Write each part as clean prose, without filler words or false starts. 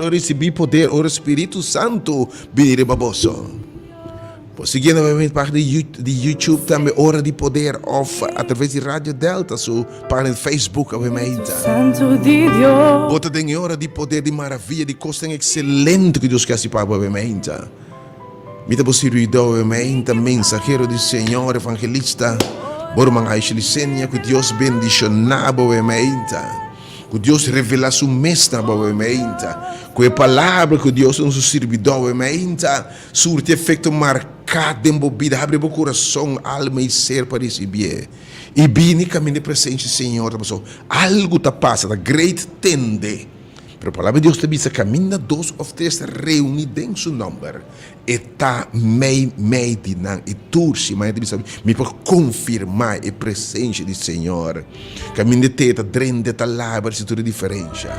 Lo risibí poder ora Spiritu Santu bini riba boso. Por siguiendo mi página di YouTube tambe Ora di Poder of a través di Radio Delta su página di Facebook obviamente. Santo di Dios. Bo ta den e ora di poder, di maravilla, di kosnan excelente ku Dios ke hasi pa bo obviamente. Mi ta bo sirbidó obviamente, mensahero di Señor, evangelista, bo ruman Aisha Licenia, ku Dios bendishoná bo obviamente. Ku Dios revelá su mes na bo obviamente. Ku e palabra ku Dios duna su sirbidó obviamente surti efekto marká den bo bida. Habri bo kurason, alma i ser pa risibié. I bini kaminda e presensia di Señor ta pasobra algu ta pasa, ta great tende. Pero palabra di Dios ta bisa kaminda dos òf tres ta reuní den su nòmber, e ta mei mei di nan. I tur siman e ta bisa mi por konfirmá e presensia di Señor. Kaminda e te ta drenta e ta laba si tur e diferensha.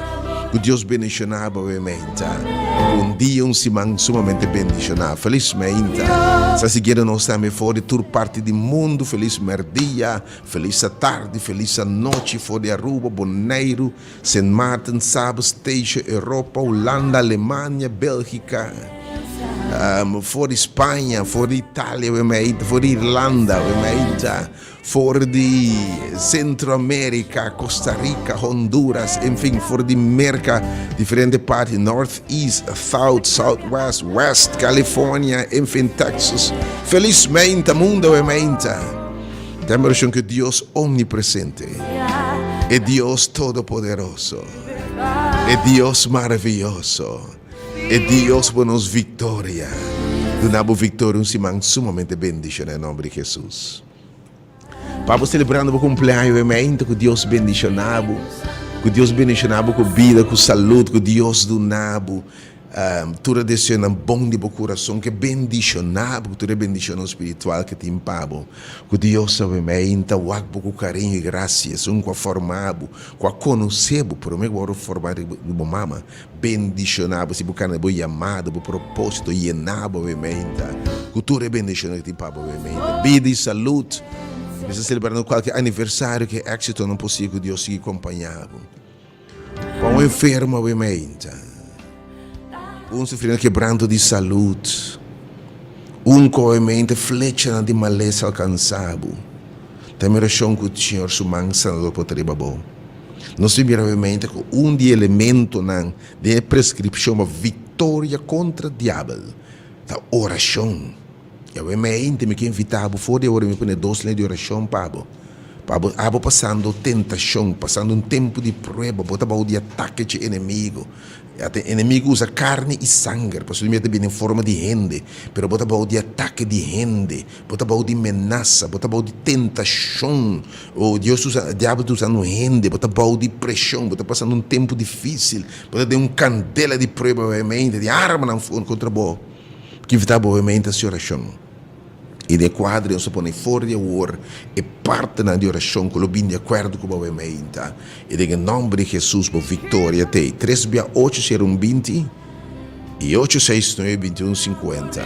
Ku Dios bendishoná bo awe meinta. Ku un dia un siman sumamente bendishoná. Felis meinta. Sa siguiendo nos tambe for di tur parti di mundu. Felis merdia, felis atardi, felis anochi for di Aruba, Boneiru, Sint Maarten, Saba, Statia, Europa, Hulanda, Alemania, Belgika, for di Spaña, for di Italia awe meinta, for di Irlanda awe meinta. For di Centro America, Costa Rica, Honduras, en fin, for di Merca, diferente parti, North East, South, Southwest, West, California, en fin, Texas. Felizmente, mundo e meinta. Ten oracion cu Dios omnipresente, e Dios todopoderoso, e Dios maravilloso, e Dios por nos victoria. Duna bo victoria un siman sumamente bendiciona en nomber di Jesus. Pa bo celebrando bo cumpleaños e momento cu Dios bendiciona bo, cu Dios bendiciona bo cu bida, cu salud, cu Dios duna bo tur e deseonan bon di bo curason, cu e bendiciona bo cu tur e bendicionnan spiritual cu tin pa bo, cu Dios awe meinta wak bo cu cariño y gracia, esun cu a forma bo, cu a conoce bo prome cu bo a worde forma di bo mama. Bendishoná bo si bo kana bo yamado, bo propósito, yená bo menta ku tur e bendishonnan ku tin pa bo menta. Bida i salud. Mi ta selebrando kualke aniversario ku e éksitonan posibel ku Dios sigui kompañá bo. Pa un enfermo awe menta, un sufriendo kebranto di salud, un ku awe menta flechanan di malesa alkansá bo, ta mi orashon ku Señor su man sanador por ta riba bo. Nos tin mira obviamente ku un di e elementonan den e preskripshon pa viktoria kontra diabel ta orashon. I obviamente mi ke invitá bo for di awor mi pone dos lei di orashon pa bo. Pa abo, abo pasando tentashon, pasando un tempu di prueba, bo ta bou di atake dje enemigo. E enemigo usa karni i sanger, pasobra mi ta bini den forma di hende, pero bo ta bou di atake di hende, bo ta bou di menasa, bo ta bou di tentashon. O Dios usa, diabel ta usando hende, bo ta bou di preshon, bo ta pasando un tempu difisil, bo ta den un kandela di prueba, obviamente, di armanan kontra bo. Ki ta bo obviamente hasi orashon. I den e kuadro nos ta pone for di awor e partenan di orashon ku lo bin di akuerdo ku bo awe meinta. I den e nòmber di Hesus bo viktoria t'ei. Tres bia ocho sero un 20 i ocho seis nuebe 21 50.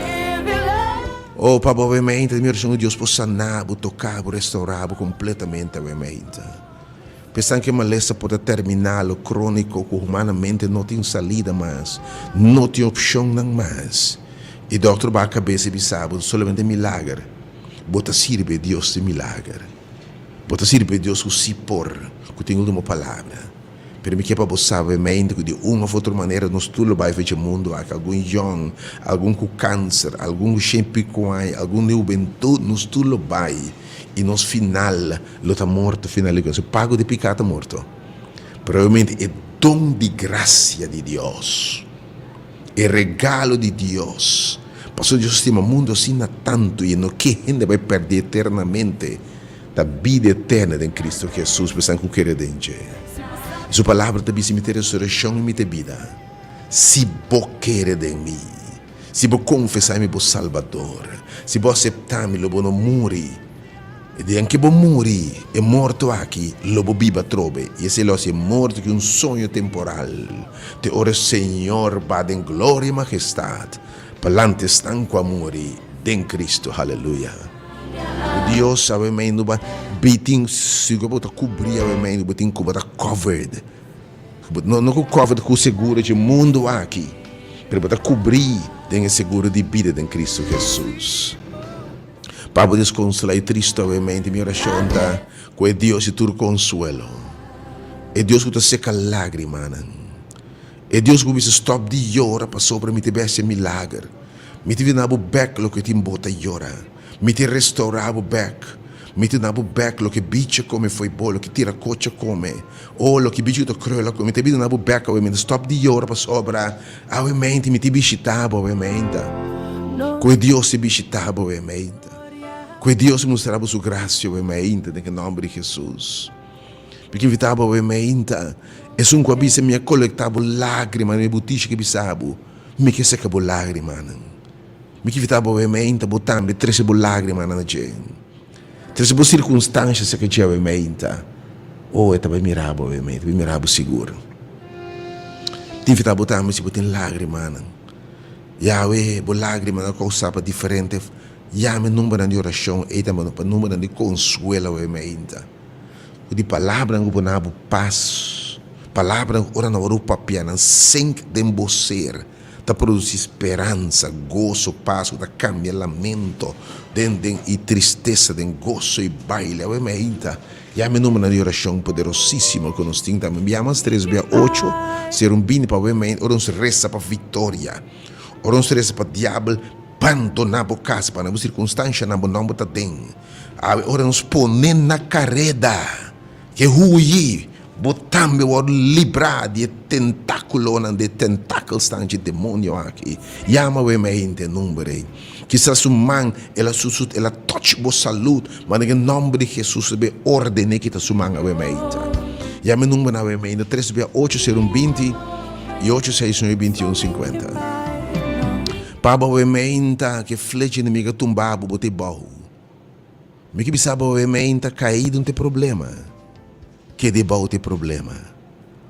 Oh, pa bo awe meinta di mi orashon ku Dios por sana bo, toka bo, restaura bo kompletamente awe meinta. Pensan ku e malesa por ta terminal o króniko ku humanamente no tin salida mas, no tin opshonnan mas. E dòkter baha kabes i bisa bo, Solamente milager. Bo ta sirbi e Dios di milager. Bo ta sirbi e Dios ku si por, ku tin último palabra. Pero mi ke pa bo sabe mente ku di un òf otro manera nos tur lo bai fecha mundu aki, algun yòn, algun ku kanser, algun ku shen piku aña, algun di hubentut, nos tur lo bai i nos final lo ta morto final di kuenta. Su pago di piká ta morto. Pero obviamente e don di grasia di Dios. E regalo di Dios. Pasobra Dios stima mundu asina tantu i e no ke hende bai pèrdí eternamente, ta bida eterna den Cristo Jesus pa esnan ku kere den dje. I Su Palabra ta bisa, Mi ta e resurekshon i mi ta e bida. Si bo kere den mi, si bo konfesá mi bo Salbador, si bo aseptá mi, lo bo no muri. E dia en ke bo muri, e morto aki lo bo biba atrobe, i esei lo hasi e morto ki un soño temporal, te ora e Señor ba den gloria i magestat pa lanta esnan ku a muri den Cristo. Haleluya! Ku Dios awe mei no ba bi tin sigur bo ta kubrí awe mei bo tin ku bo ta covered. No no ku covered ku seguro dje mundu aki, pero bo ta kubrí den e seguro di bida den Cristo Jesus. Pa bo desconsola e tristo awe mente mi oracion ta cu e Dios di tur consuelo, e Dios cu ta seca lagrimanan, e Dios cu bisa stop di yora pasobra mi ta bay haci milager, mi ta bina bo bek loke tin bo ta yora, mi ta restaura bo bek, mi ta duna bo bek loke bichi a come fo'i bo, loke tiracochi a come, oh loke bichi cu ta cruel a come, mi ta bay duna bo bek awe mente stop di yora pasobra Awe mente mi ti bishita bo awe meinta. Ku e Dios ti bishita bo awe meinta. Ku e Dios mustra bo su grasia awe meinta den e nomber di Jesus. Mi ke invita bo awe meinta. Esun ku a bisa mi a kolekta bo lagrimanan mi butishi ke bisa bo mi ke seka bo lagrimanan. Mi ke invita bo awe meinta bo tambe trese bo lagrimanan na dje. Trese bo sirkunstansha seka dje awe meinta. Oh e ta bai mira bo awe meinta, e ta bai mira bo sigur. Tin fita bo tambe si bo tin lagrimanan. Yahweh, bo lagrimanan a kousa pa diferente yama e numbernan di orashon ei tambe pa numbernan di konsuelo awe meinta. Ku di palabranan ku bo na bo pas, palabranan ku ora nan wòrdu papia nan sink den bo ser. Ta produci speransa, goso, pas cu ta cambia lamento den den y tristesa den goso y baile. Awe mi ainda yama e numbernan di oracion poderosisimo cu nos tin tambe. Mi yama tres bia ocho sero un bini pa awe mi ainda ora nos resa pa victoria, ora nos resa pa diabel bandona bo casa, pa na bo circunstancianan bo nomber ta den. Awe ora nos pone na careda. Ke huyi, bo tambe wòrdu librá di e tentákulonan, di e tentaclesnan dje demonio aki. Yama wei mei hende e number ei. Kisas su man el a su el a touch bo salud, ma den e nòmber di Hesus ta bin ordené kita su man awe mei hende. Yama e numbernan awe mei hende, tres bia ocho sero un 20 i ocho seis nuebe 21 50. Pa bo awe mei hende, ke flecha enemigo a tumba bo, bo ta e bou. Mi ke bisa bo e mei ta kai dun te problema. Kede bou te problema.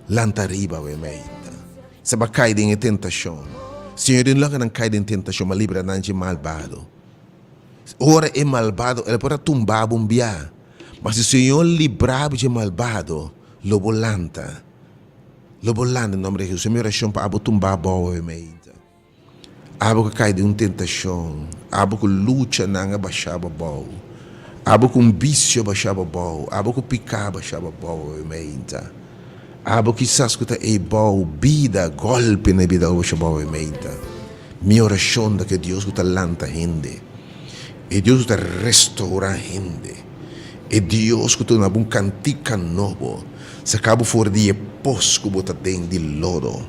Lanta riba awe mei ta. Sa ba kai den e tentashon. Señor no laga nan kai den tentashon ma libra nan dje malbado. Ora e malbado el por a tumba bo un bia, ma si Señor libra bo dje malbado lo bo lanta. Lo bo lanta den nomber di Jesus. Mi orashon pa abo tumba abou awe mei ta. Abo ku kai den un tentashon, abo ku luchanan a basha bo abou, abo ku un bisio a basha bo abou, abo ku piká a basha bo abou awe meinta. Abo kisas ku ta ei bou bida, gòlpi na e bida a basha bo abou awe meinta. Mi orashon ta ku e Dios ku ta lanta hende, e Dios ku ta restourá hende, E Dios ku ta duna bo un kantika nobo, saka bo for di e pos ku bo ta den di lodo,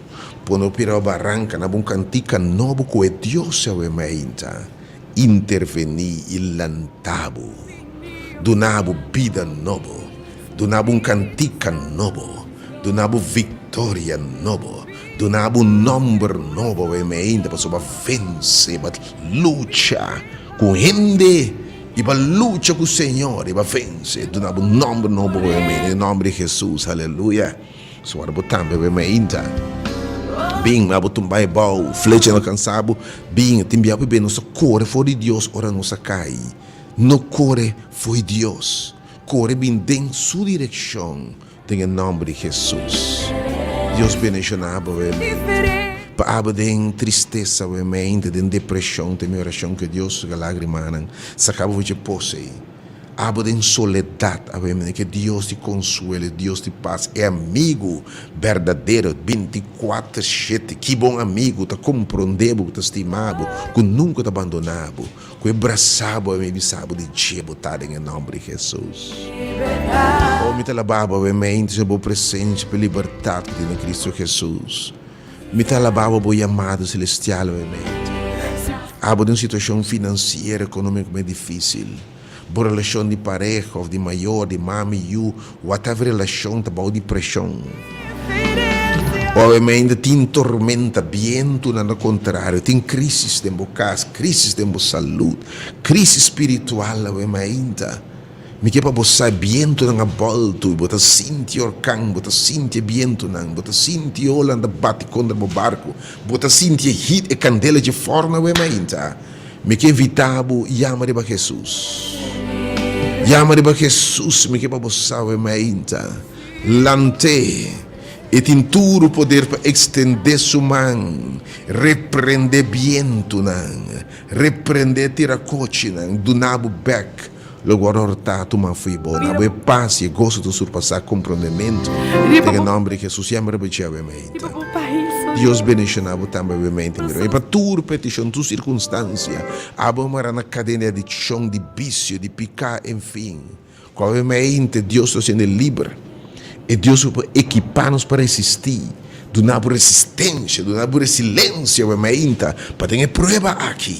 pone bo pira bo baranka na bo un kantika nobo ku e Dios awe mainta intervení i lanta bo, duna bo bida nobo, duna bo un kantika nobo, duna bo viktoria nobo, duna bo un nòmber nobo awe mainta pasobra bo a vense, bo a lucha ku hende. I pa lucha ku Señor i pa vense, duna bo nomber nobo ku mi, den nomber di Jesus, aleluya. So ora bo tambe bo mainta, bin ma bo tumba e bou, flecha no alkansa bo, bin, tin bia ku nos ta kore for di Dios ora nos a kai. No kore fo'i Dios, kore bin den su direkshon. Den e nomber di Jesus. Dios bendiciona bo awe mente. Pa abo den tristesa awe mente, den depresion, ta mi oracion cu Dios suga lagrimanan saca bo for dje pos ey. Abo den soledad awe mente, cu Dios di consuelo, e Dios di paz, e amigo berdadero, binticuater shete, ki bon amigo ta compronde bo, cu ta stima bo, cu nunca ta bandona bo. Ku e brasa bo i bisa bo di dje bo ta den e nòmber di Hesus. O mi ta alabá bo awe mente so bo presensia pa e libertat ku tin den Kristu Hesus. Mi ta alabá bo bo yamado selestial awe mente. Abo den un situashon finansiero, ekonómiko mei difísil. Bo relashon di pareha òf di mayor, di mami, yu, whatever relashon ta bou di preshon. Obviamente tin tormenta, bientunan ta kontrario, tin krisis den bo kas, krisis den bo salud, krisis spiritual awe mainta. Mi ke pa bo sa bientunan a bòltu i bo ta sinti orkan, bo ta sinti e bientunan, bo ta sinti e olanan ta bati kontra bo barku, bo ta sinti e hit, e kandela dje fòrnu awe mainta. Mi ke invitá bo yama riba Hesus. Yama riba Hesus, mi ke pa bo sa awe mainta. Lant'é. E tin tur poder pa ekstendé su man, reprendé bientunan, reprendé tirakochinan, duna bo bèk loke wòrdu hòrtá tumá fo'i bo. Na bo e pas i e goso ta surpasá komprondementu. Den e nòmber di Hesus, yama riba dje awe mainta. Dios bendishoná bo tambe awe mainta, mi ruman. I pa tur petishon, tur sirkunstansia, abo mará na kadena di adikshon, di bisio, di piká, enfin. Ku awe mente Dios ta hasiendo liber. E Dios ku por ekipá nos pa resistí, duna bo resistensia, duna bo resilensia awe meinta pa den e prueba aki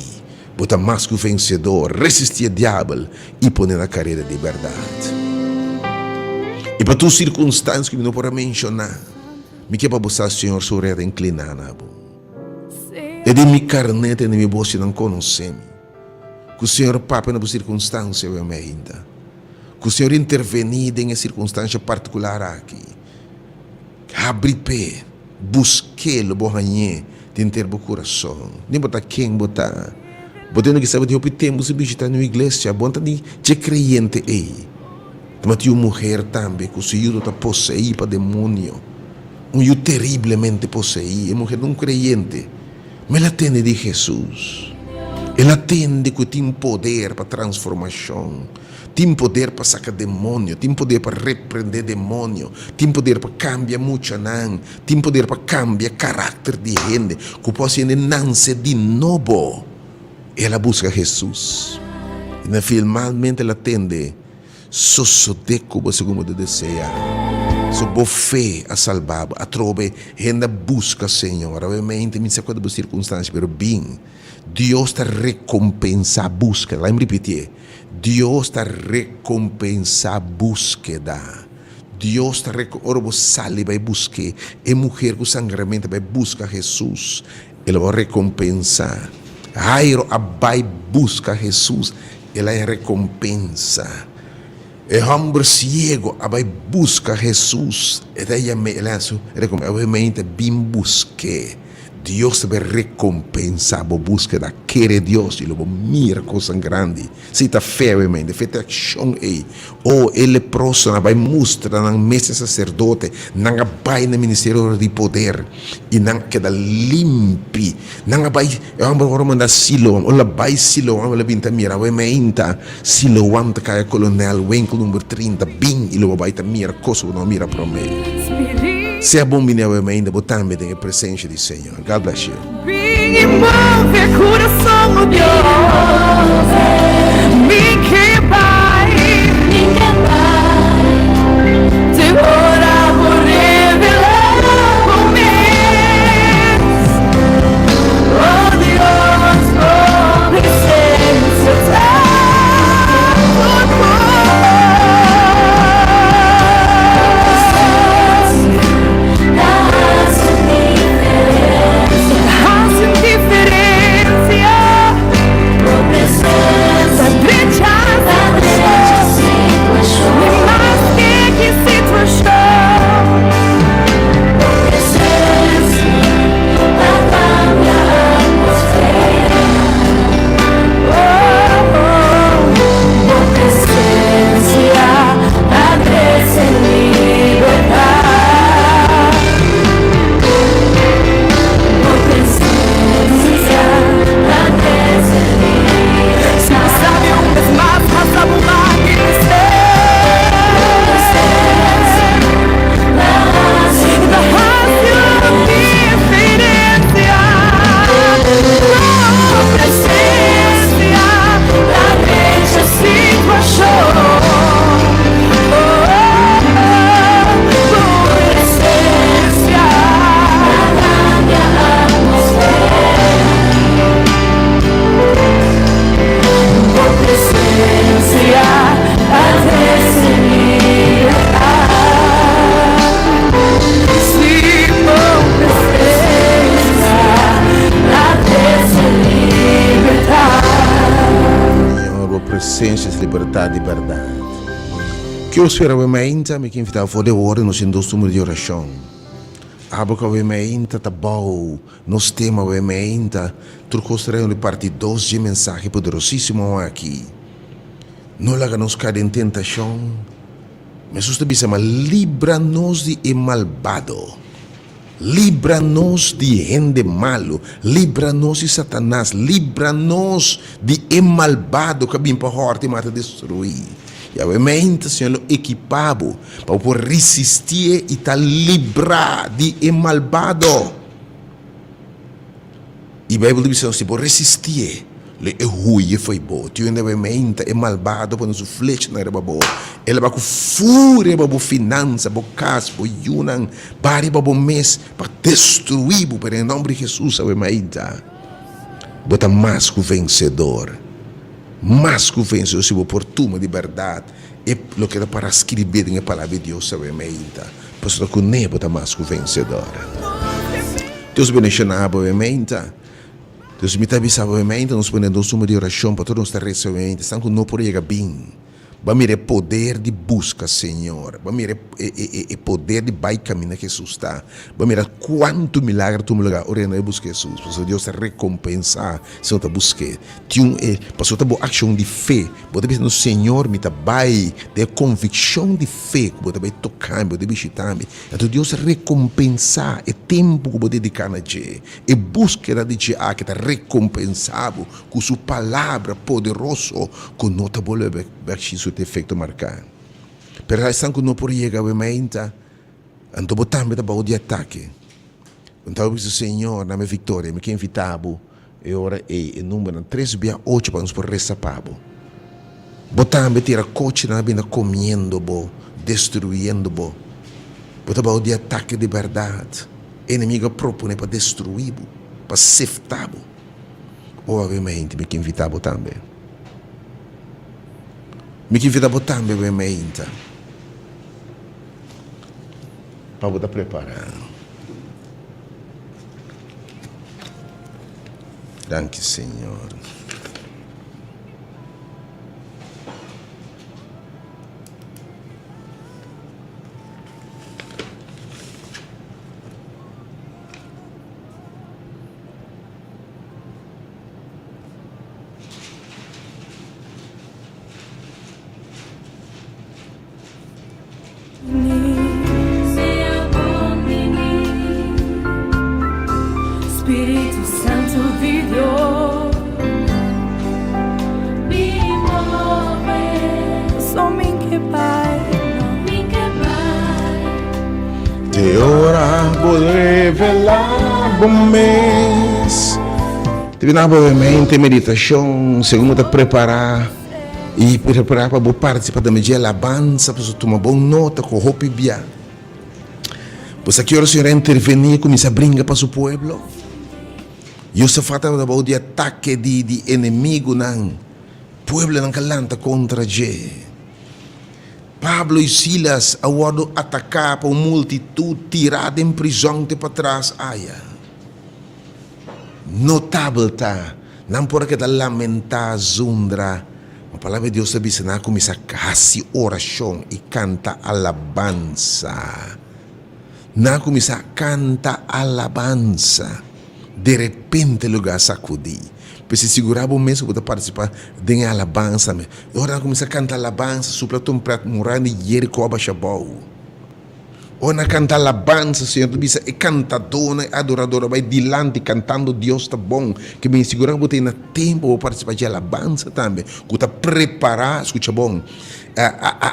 bo ta mas ku vensedor, resistí e diabel i pone na karera di bèrdat. I pa tur sirkunstansia ku mi no por a menshoná, mi ke pa bo sa Señor su orea ta inkliná na bo. E di mi karné tende mi bos i nan konosé mi. Ku Señor papia na bo sirkunstansia awe mainta. Ku Señor intervení den e sirkunstansia partikular aki. Habri p'e, busk'é, lo bo hañ'é den henter bo kurason. No importa ken bo ta. Bo tende kisas bo tin hopi tempu sin bishita niun iglesia, bo no ta di dje kreyente ei. Tabatin un muher tambe ku su yu ta poseí pa demonio, un yu teriblemente poseí. E muher ta un kreyente. Ma el a tende di Hesus. El a tende ku tin poder pa transformashon, tin poder pa saka demonio, tin poder pa reprendé demonio, tin poder pa kambia muchanan, tin poder pa kambia karakter di hende, ku por hasi hende nanse di nobo. El a buska Hesus. I na finalmente el a tende. Sosodé ku bo segun bo ta deseá. So bo fe a salbá bo. Atrobe hende a buska Señor. Obviamente mi sa kua ta bo sirkunstansia, pero bin, Dios ta rekompensá búskeda. Laga mi ripitié, Dios ta rekompensá búskeda. Dios ta reko, ora bo sali bai busk'é, e muher ku sangramentu a bai buska Hesus, El a rekompensá. Jairo a bai buska Hesus, el a rekompensa. E hòmber siego a bai buska Hesus, e ta yam'é, el a haña su rekompensa. Obviamente, bin busk'é. Dios ta bai rekompensá bo búskeda. Kere Dios i lo bo mira kosnan grandi. Si ta fe, obviamente. Fe ta e akshon ei. O e leprosonan a bai mustra nan mes e saserdote, nan a bai na ministerio di poder i nan a keda limpi. Nan a bai, e hòmber wòrdu mandá Siloam, ora el a bai Siloam el a bin ta mira, awe meinta Siloam ta kaya Kolonel Winkel number 30, bin i lo bo bai ta mira kos ku bo no a mira promé. Sea bon bini awe meinta bo tambe den e presensia di Señor. God bless you. Bin i move kurason, o Dios, mi ke bai. libertad di berdad. Kico spera awe mainta? Mi ke invita bo for di awor nos tin dos numero di oracion. Abo cu awe mainta ta bou nos tema awe mainta, tur cos ta reuni parti dos dje mensahe poderosisimo aki. No laga nos cay den tentacion. Hesus ta bisa, Ma libra nos di e malbado. Libra nos di hende malu, libra nos di Satanas, libra nos di e malbado ku a bin pa hòrta i mata destruí. Yahweh meinta, Señor lo ekipá bo pa bo por risistié i ta librá di e malbado. I Beibel ta bisa nos, si bo resistié, lo e huye fo'i bo. Tin un hende meinta, e malbado pone su flechanan riba bo. El a bai ku furia riba bo finansa, bo kas, bo yunan, bai riba bo mes pa destruí bo. Pero den nòmber di Hesus awe meinta, bo ta mas ku vensedor, mas ku vensedor si bo por tuma di bèrdat e loke ta para skribí den e Palabra di Dios awe meinta. Pasobra kuné bo ta mas ku vensedor. Dios bendiciona bo meinta. Dios mi ta bisa bo meinta nos pone nos numero di oracion pa tur nos ta reza meinta esnan cu no por yega bin bo a mira e poder di busca Señor bo a mira e poder di bay caminda Jesus ta bo a mira cuanto milagro tuma lugar ora nan a busca Jesus pasobra Dios ta recompensa si no ta busque tin un e pasobra ta bo accion di fe bo ta bisando Señor mi ta bay den e conviccion di fe cu bo ta bay toca mi bo ta bishita mi Anto Dios rekompensá e tempu ku bo dediká na dje. E búskeda di dje aki ta rekompensá bo ku su Palabra poderoso ku no ta bolbe bèk sin su efekto marká. Pero esnan ku no por yega awe mainta, anto bo tambe ta bou di atake. Anto bo bisa, Señor, dame viktoria. Mi ke invitá bo E ora ei e numbernan tres bia ocho pa nos por resa pa bo. Bo tambe tira kochinan a bini komiendo bo, destruyendo bo. Bo ta bou di atake di bèrdat. E enemigo a propone pa destruí bo, pa sefta bo. O awe meinti mi ke invitá bo tambe. Mi ke invitá bo tambe awe meinta pa bo ta prepará. Danki Señor. Te ora bo revelá bo mes. Te bina bo mente meditashon segun bo ta prepará. I prepará pa bo partisipá tambe dje alabansa, pasobra tuma bon nota ku hopi bia. Bo sa ki ora Señor a intervení i kuminsá bringa pa su pueblo? Josafat tabata bou di atake di di enemigunan, pueblonan ka lanta kontra dje. Pablo i Silas a wòrdu ataká pa un multitut, tirá den prizòn te patras aya. Notabel ta, nan por a keda lamentá, zundra, ma Palabra di Dios ta bisa nan a kuminsá hasi orashon i kanta alabansa. Nan a kuminsá kanta alabansa. Derepente lugá a sakudí. P'esei sigurá bo mes ku bo ta partisipá den e alabansa. Ora nan a kuminsá kanta alabansa, supla trompèt, muraya di Jerikó a basha abou. Ora nan kanta alabansa, Señor ta bisa e kantadónan, e adoradónan bai dilanti kantando Dios ta bon. Ke mi sigurá ku bo ta na tempu bo partisipá dje alabansa tambe, ku ta prepará, skucha bon,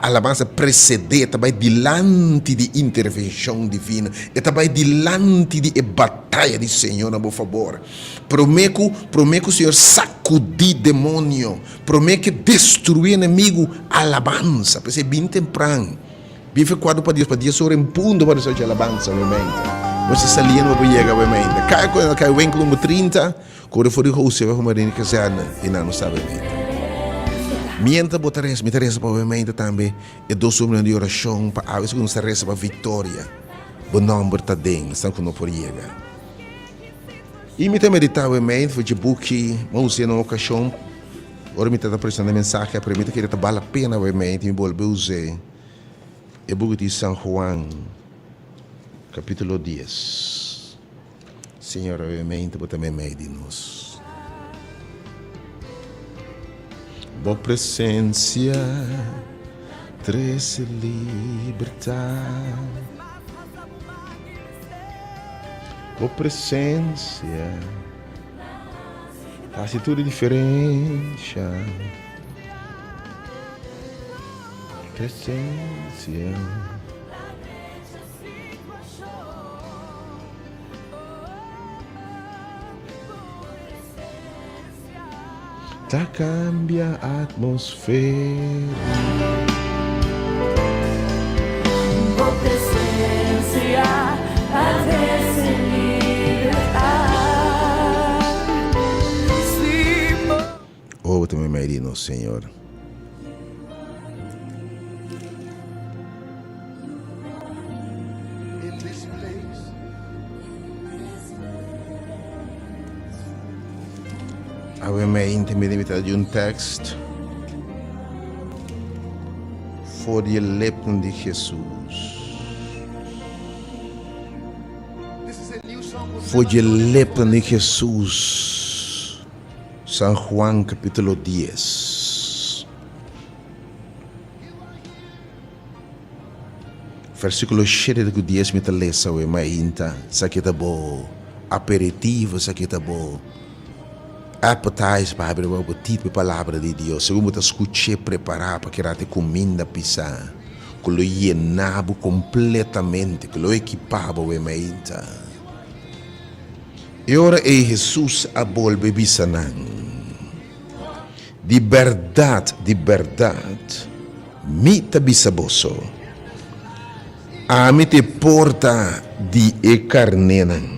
alabansa presedé, ta bai dilanti di intervenshon divino, e ta bai dilanti di e bataya di Señor na bo fabor. Promé ku, promé ku Señor sakudí demonio, promé ke destruí enemigu, alabansa. P'esei bin tempran. Bife kuarto pa dies pa dies ora en punto pa nos haci alabansa we mente. Nos ta saliendo pa yega we mente. Kai ku kai winkel number 30, kore for di Jose we Marina Kazerne i nan nos ta we mente. Mientras bo ta resa, mi ta resa pa we mente tambe e dos hombernan di orashon pa awe ku nos ta resa pa victoria. Bo nomber ta den esnan ku no por yega. I mi ta medita we mente for dje buki, mi a usa na un okashon. Ora mi ta presenta e mensahe pero mi ta kere ta bal la pena obviamente mi bolbe us'e e buki di San Juan capitulo dies. Señor obviamente bo ta meimei di nos. Bo presencia trece libertad. Bo presencia ta haci tur e diferencia. Presencia. Ta cambia atmosfera. Bo presencia ta trece libertad. Si bo. Oh, bo ta meimei di nos, Señor. Awe mainta mi debe ta di un tekst for di e lepnan di Hesus. For di e lepnan di Hesus, San Juan kapitulo dies. Versíkulo shete te ku dies mi ta lesa awe mainta, esaki ta bo aperitivo, esaki ta bo appetizer pa habri bo apetit pa e palabra di Dios. Segun bo ta skuch'é prepará pa keda te kuminda pisá ku lo yena bo kompletamente, ku lo ekipá bo awe mainta. E ora ei Hesus a bolbe bisa nan, Di bèrdat, di bèrdat, mi ta bisa boso, Ami ta e porta di e karnénan.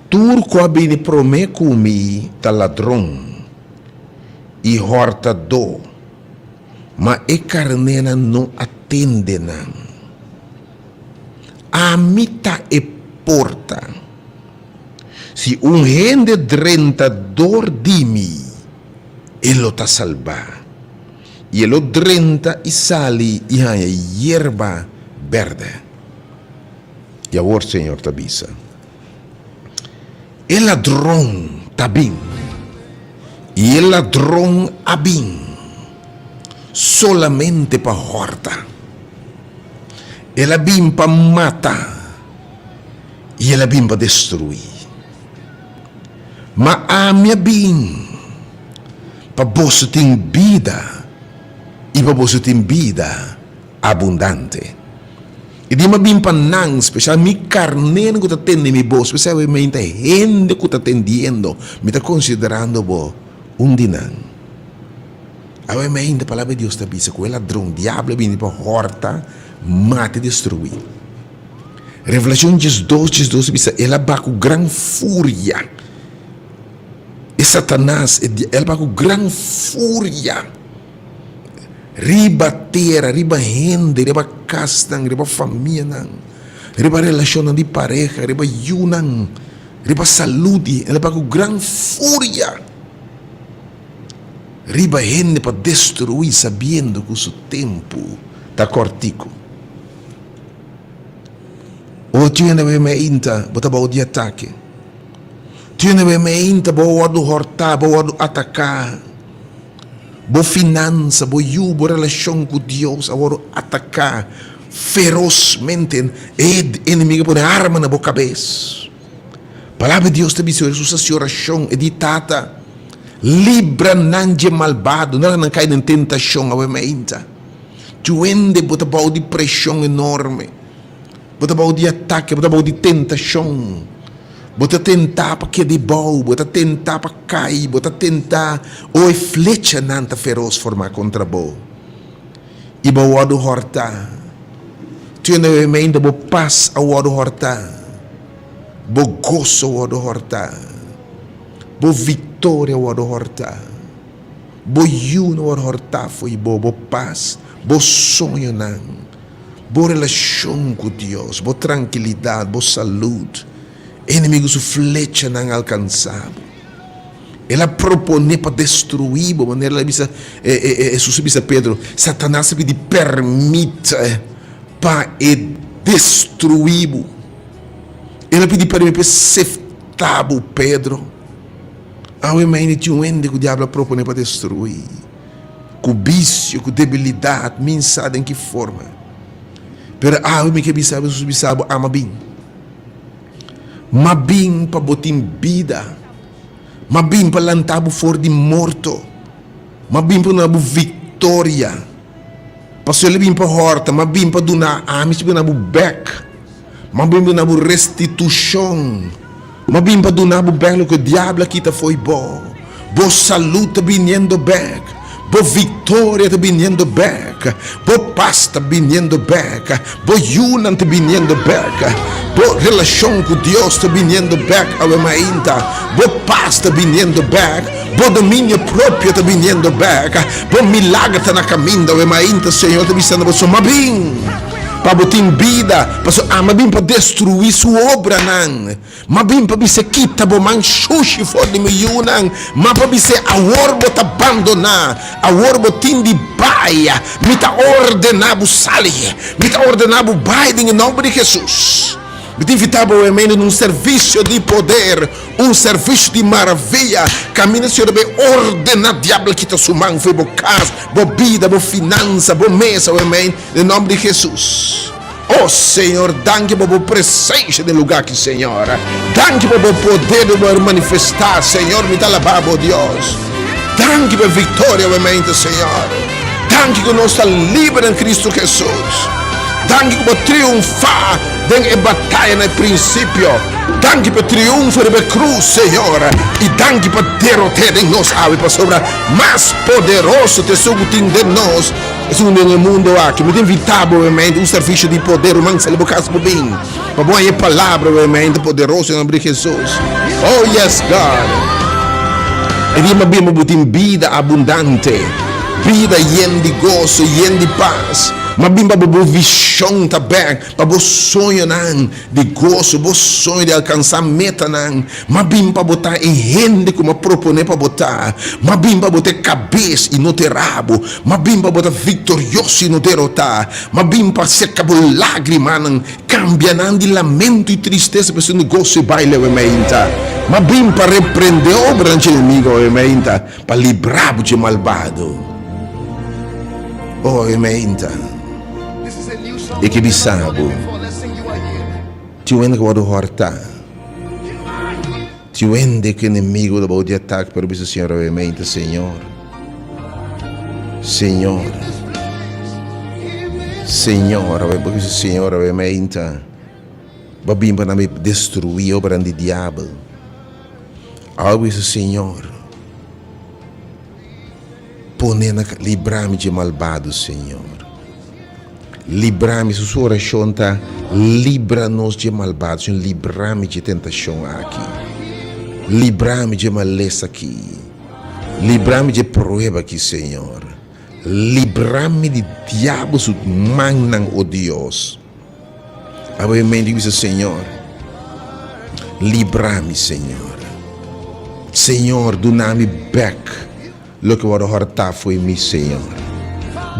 Tur ku a bini promé ku mi ta ladron i hòrtadó, ma e karnénan no a tende nan. Ami ta e porta. Si un hende drenta dor di mi, e lo ta salbá, i e lo drenta i sali i haña yerba bèrdè. I awor Señor ta bisa, E ladron ta bin, i e ladron a bin solamente pa hòrta, el a bin pa mata i el a bin pa destruí. Ma ami a bin pa boso tin bida i pa boso tin bida abundante. I di mi a bin pa nan, spesial mi karnénan ku ta tende mi bos, p'esei awe mi ta hende ku ta tendiendo, mi ta konsiderando bo un di nan. Awe mi ainda palabra di Dios ta bisa ku e ladron, diablo, a bini pa hòrta, mata i destruí. Revelashon diesdos, diesdos ta bisa, El a ba ku gran furia, e Satanas, e el a ba ku gran furia riba tera, riba hende, riba kasnan, riba famianan, riba relashonnan di pareha, riba yunan, riba salud di hende, el a ba ku gran furia riba hende pa destruí sabiendo ku su tempu ta kòrtiku. O tiene be meinta bo ta bou di atake. Tiene be meinta bo a wòrdu hòrtá, bo a wòrdu ataká. Bo finansa, bo yu, bo relashon ku Dios a wòrdu ataká ferosmente. E enemigu a pone arma na bo kabes. Palabra di Dios ta bisa Hesus a hasi orashon, e di, Tata, libra nan dje malbado, no laga nan kai den tentashon awe meinta. Juende bo ta bou di preshon enorme, bo ta bou di atake, bo ta bou di tentashon, bo ta tentá pa keda bou, bo ta tentá pa kai, bo ta tentá, o e flechanan ta feros formá kontra bo, i bo a wòrdu hòrtá. Tende mainta bo pas a wòrdu hòrtá, bo goso a wòrdu hòrtá, bo viktoria a wòrdu hòrtá. Bo yu no wòrdu hòrtá fo'i bo, bo pas, bo soñonan, bo relashon ku Dios, bo trankilidat, bo salud. E enemigu su flechanan alkansá bo. El a proponé pa destruí bo, manera el a bisa, Hesus a bisa Pedro, Satanas a pidi pèrmit pa e destruí bo. El a pidi pèrmit pa e seftá bo, Pedro. Awe mainta tin un hende ku diablo a proponé pa destruí, ku bisio, ku debilidat, min sa den ki forma. Pero awe mi ke bisa bo, Hesus bisa bo, ama bin. M'a bin pa bo tin bida. M'a bin pa lanta bo for di morto. M'a bin pa duna bo viktoria. Pasobra el a bin pa hòrta, m'a bin pa duna ami si duna bo bèk. M'a bin pa duna bo restitushon. M'a bin pa duna bo bèk loke diablo a kita fo'i bo. Bo salud ta biniendo bek. Bo victoria ta biniendo bek. Bo pas ta biniendo bek. Bo yunan ta biniendo bek. Bo relacion cu Dios ta biniendo bek awe mainta. Bo pas ta biniendo bek. Bo dominio propio ta biniendo bek. Bo milager ta na caminda awe mainta. Señor ta bisando boso, Ma bin pa bo tin bida, pasobra ami a bin pa destrui su obranan. M'a bin pa bis'é, Kita bo man shushi for di mi yunan. M'a pa bis'é, Awor bo ta bandoná. Awor bo tin di bai. Mi ta ordená bo sali. Mi ta ordená bo bai den e nòmber di Hesus. Mi ta invitá bo awe mende na un servisio di poder, un servisio di maravia, kaminda Señor ta bai ordená diabel kita su man for bo kas, bo bida, bo finansa, bo mes awe mende, den nòmber di Hesus. Oh Señor, danki pa bo presencia den lugar aki, Señor. Danki pa bo poder di bo manifesta, Señor. Mi ta alaba bo, Dios. Danki pa victoria obviamente, Señor. Danki ku nos ta liber den Cristo Jesus. Danki ku bo triunfa den e bataya na e principio. Danki pa e triunfo riba e cruz, Señor. I danki pa derot'é den nos awe, pasobra mas poderoso ta esun ku tin den nos. Esun den e mundo aki. Mi ta invita bo obviamente un servicio di poder ruman sali bo cas bo bin pa bo haña e palabra obviamente poderoso en nombre di Jesus. Oh yes God. E dia mi a bin pa bo tin bida abundante, bida yen di goso, yen di pas. Mi a bin pa bo bo vision ta bek, pa bo soñonan di goso, bo soño di alcansa metanan. M'a bin pa bo ta e hende ku m'a proponé pa bo ta. M'a bin pa bo ta e kabes i no ta e rabo. M'a bin pa bo ta viktorioso i no derotá. M'a bin pa seka bo lágrimanan, kambia nan di lamento i tristesa pa esun di goso i baile awe meinta. M'a bin pa reprendé obranan dje enemigo awe meinta, pa librá bo dje malbado. O awe meinta, e ke bisa bo, Tin un hende ku wòrdu hòrtá. Tin un hende ku enemigo ta bou di atak, pero bisa Señor obviamente, Señor, Señor, Señor, awe bo bisa Señor obviamente, bo a bin pa nan bai destruí obranan di diabel. Awe bo bisa Señor, Pone na libra mi dje malbado, Señor. Libra mi. Su orashon ta, Libra nos dje malbado, Señor. Libra mi dje tentashon aki. Libra mi dje malesa aki. Libra mi dje prueba aki, Señor. Libra mi di diabel su mannan, o Dios. Awe mente bisa, Señor, libra mi, Señor. Señor, duna mi bek loke wòrdu hòrtá fo'i mi, Señor.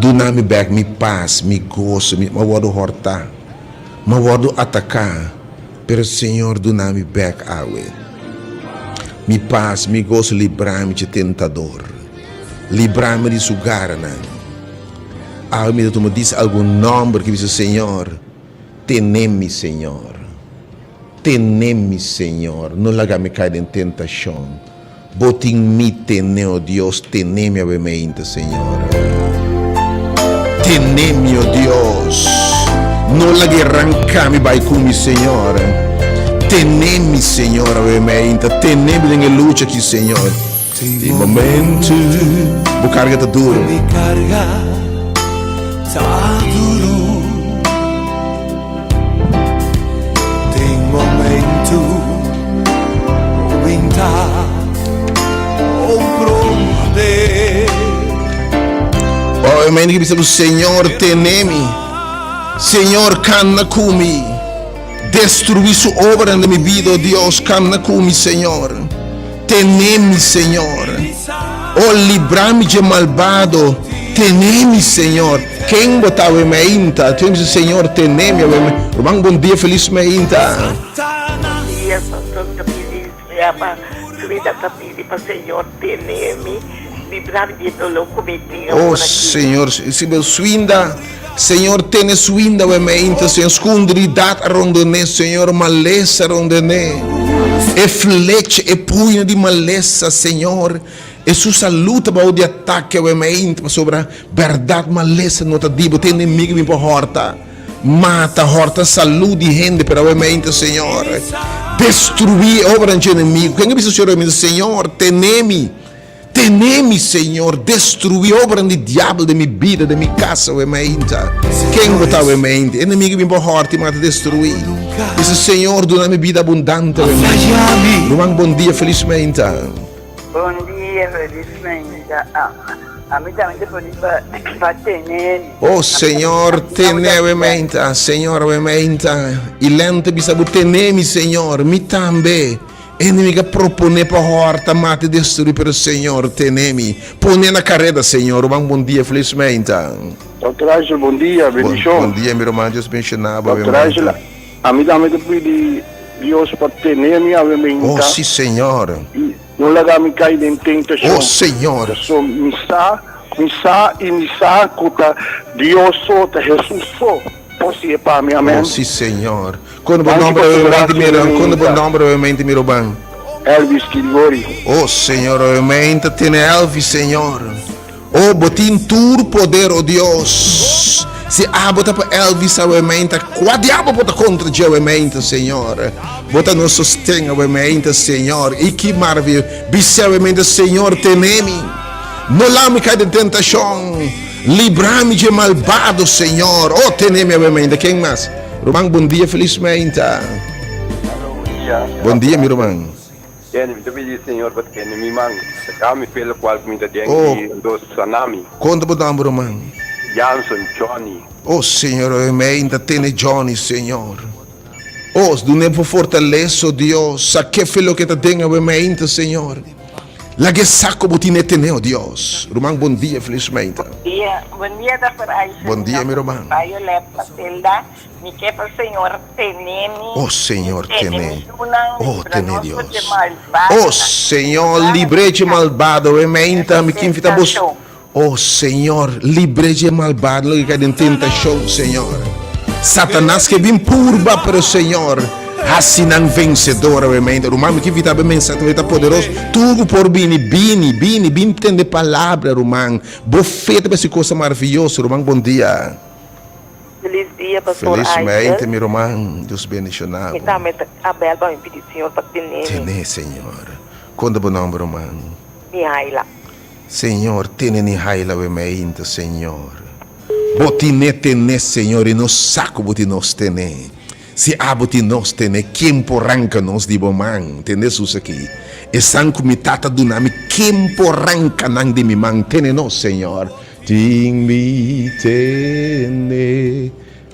Duna mi bek mi pas, mi goso, mi a wòrdu hòrtá, mi a wòrdu ataká, pero Señor, duna mi bek awe. Mi pas, mi goso, libra mi dje tentador, libra mi di su garanan. Awe mi ta tuma dis algun nòmber ki bisa, Señor, tene mi, Señor. Tene mi, Señor. No laga mi kai den tentashon. Bo tin mi tene, o Dios, tene mi awe meinta, Señor. Tene mi, o Dios. No lag'e ranka mi bai ku mi, Señor. Tene mi, Señor, awe meinta. Tene mi den e lucha aki, Señor. Tin momento bo carga ta duro. Mi carga ta duro. Tin momento bo binta comprende. Oh, e mente bisa ku Señor tene mi. Señor cana ku mi. Destrui su obra den mi vida, oh Dios, cana ku mi, Señor. Tene mi, Señor. Oh, libra mi dje malbado. Tene mi, Señor. Ken bo ta awe meinta? Tin bisa, Señor, tene mi awe meinta. Ruman, bon dia, felis meinta. Bon dia, Pastor. Mi ta pidi pa Frida ta pidi pa Señor tene mi, libra mi di e dolor ku mi tin Oh, awor aki. Señor, si bo swinda, Señor, tene swinda awe meinta, Señor. Skundridat a rondoné, Señor, malesa a rondoné. E flecha, e puño di malesa, Señor. E su salud ta bao di atake awe meinta, pasobra bèrdat malesa no ta di bo. Tin enemigo bin pa hòrta, mata, hòrta salud di hende, pero awe meinta, Señor, destruí e obranan dje enemigo. Ken a bisa Señor awe meinta, Señor, tene mi, tene mi, Señor, destruí obranan di diabel den mi bida, den mi kas awe meinta. Ken bo ta awe meinta? Enemigo bin pa hòrta i mata, destruí. Bisa, Señor, duna mi bida abundante awe meinta. Ruman, bon dia, felis meinta. Bon dia feliz meinta ami tambe ta pidi pa tene mi. Oh Señor tene we meinta Señor we meinta y lente bisa bo tene mi Señor mi tambe enemigo a propone pa horta mata y destrui pero Señor tene mi pone na careda Señor ruman bon dia feliz meinta. Doctor Angel bon dia bendicion. Bon dia mi ruman Dios bendiciona bo we Doctor Angel meinta. Ami tambe ta pidi Dios pa tene mi awe meinta. Oh si Señor. I no laga mi kai den tentashon. Oh Señor. Paso mi sa, mi sa i mi sa ku ta Dios so, ta Hesus so por si'e pa mi. Amen. Oh si Señor. Kono bo nomber awe meinta mi ruman? Kono bo nomber awe meinta mi ruman? Elvis Kilgori. Oh Señor awe meinta tene Elvis Señor. Oh, bo tin tur poder, oh Dios. Si abo ta pa Elvis awe meinta, kua diabel por ta kontra dje awe meinta, Señor? Bo ta nos sosten awe meinta, Señor. I ki maraviyo. Bis'é awe meinta, Señor, tene mi. No laga mi kai den tentashon. Libra mi dje malbado, Señor. Oh, tene mi awe meinta. Ken mas? Ruman, bon dia, felis meinta. Aló, bon dia. Bon dia, mi ruman. Tene, mi ta pidi Señor pa tene mi man, saca mi fe locual cu mi ta den y anto sana mi. Conta bo nomber ruman? Janson Johnny. Oh Señor oe mei ta tene Johnny Señor. Oh dune bo fortalesa oh Dios saque fe loke ta den awe meinta Señor. Laga e sa cu bo tine tene oh Dios. Ruman bon dia feliz meinta. Bon dia, bon dia Dòkter Aisha. Bon dia mi ruman. Violet Matilda. Mi ke pa Señor tene mi. Oh Señor tene. Oh tene Dios. Oh Señor libre dje malbado e meinta mi kin fita bos. Oh Señor libre dje malbado loke kai den tentashon Señor. Satanas ke bin purba pero Señor hasi nan vencedor awe meinta. Ruman mi kin fita be mensahe ta poderoso. Tur ku por bini bini bini bin tende palabra ruman. Bo fe ta besi cosa maravilloso ruman bon dia. Feliz dia Pastor Feliz Aisel. mente mi ruman, Dios bendiciona Mi bo. tambe ta a bel pa mi pidi Señor pa tene mi. Tene Señor. Konta bo nomber ruman? Mihaila. Señor tene Nihaila we meinta Señor. Bo tine tene Señor y nos sa cu bo tin nos tene. Si abo tin nos tene ken por ranca nos di bo man? Tende Hesus aki. Esan cu mi Tata duna mi ken por ranca nan di mi man? Tene nos Señor. Tin mi tene.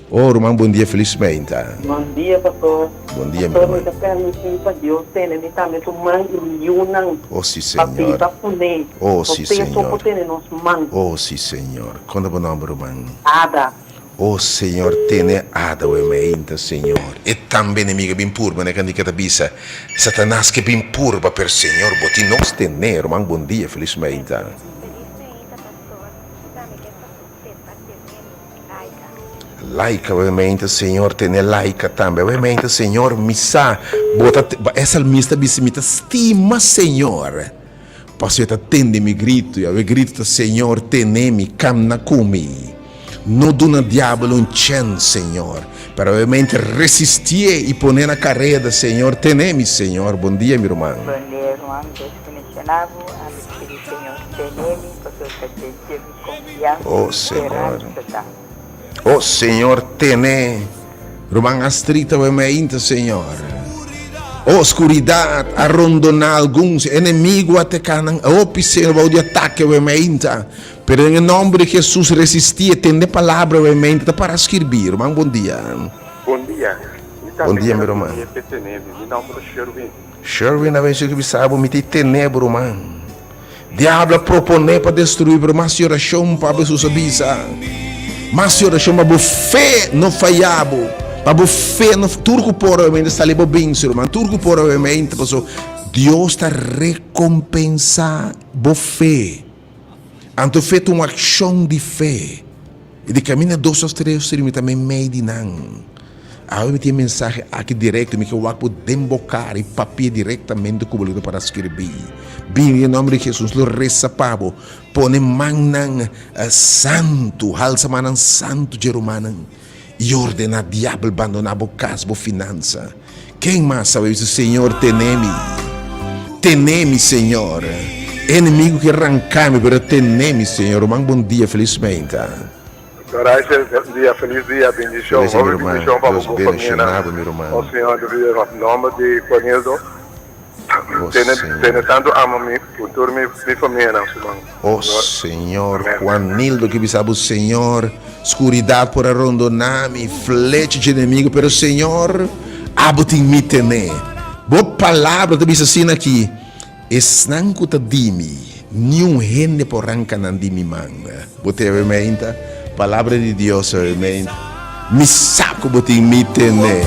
Oh ruman bon dia felis meinta. Bon dia pastor. Bon dia mi Pastor mi ruman. ta permiti pa Dios tene mi tambe su man y mi yunan Oh si pa Señor. biba cune. Oh Nos si te so por Señor. tene nos man. Oh si Señor. Kon ta bo nomber ruman? Ada. Oh Señor tene Ada we meinta Señor. E tambe enemigo a bin purba ne kandika ta bisa Satanas ke bin purba pero Señor bo tin nos tene ruman bon dia felis meinta. Feliz meinta pastor mi tambe ke pa usted pa tene mi laika. Laika we meinta Señor tene laika tambe we meinta Señor mi sa bo ta e salmista bisa mi ta stima Señor pasobra e ta tende mi grito y awe grito ta Señor tene mi camna cu mi no duna diabel un chens Señor pero awe meinta resistie y pone na careda Señor tene mi Señor bon dia mi ruman. Bon dia ruman Dios bendiciona bo ami pidi Señor tene mi pasobra ta dje dje mi confiansa Oh y Señor. speransa ta. Oh Señor tene ruman Astrid awe meinta Señor. Oh oscuridad a rondona algun enemigo a teka nan hopi Señor bou di atake awe meinta pero den e nomber di Jesus resisti e tende palabra awe meinta ta para skirbi ruman bon dia. Bon dia. Mi Bon tambe dia mi quier ruman. pidi e tene mi. Mi nomber ta Sherwin. Sherwin a venció ku bisa bo mi ta tene bo ruman. Diablo a proponé pa destruí pero mas orashon pa Hesus a bisa. Mas orashon pa bo fe no faya bo. Pa bo fe no tur ku por obviamente sali bo binse ruman. Tur ku por obviamente paso Dios ta rekompensá bo fe. Anto fe ta un akshon di fe. I di kaminda dos òf tres mi ta meimei di nan. Awe mi tin e mensahe aki direkto, mi ke wak bo den bo kara i papia direktamente ku bo lo para skirbi. Bini den nòmber di Hesus, lo resa pa bo. Pone mannan santu, halsa mannan santu dje rumannan i ordená diabel bandoná bo kas, bo finansa. Ken mas sa bisa, Señor, tene mi. Tene mi, Señor. Enemigu ke ranka mi, pero tene mi, Señor. Ruman, bon dia, felis meinta. Gracias, dia, feliz dia, bendicion, Feliz hopi mi ruman. bendicion pa bo Dios ku famia bendiciona bo, mi ruman. O Señor, di vida, na nomber di Juanildo, O tene, Señor. tene tanto amo mi, ku tur mi, mi famia nan su man. O Señor. Señor, Amen. Juanildo ke bisa bo, Señor, skuridat por a rondona mi, flecha dje enemigo, pero Señor, abo tin mi tene. Bo palabra ta bisa asina aki, Esnan ku ta di mi, niun hende por ranka nan di mi man. Bo ta obi meinta? Palabra di Dios obi meinta. Mi sa ku bo tin mi tene.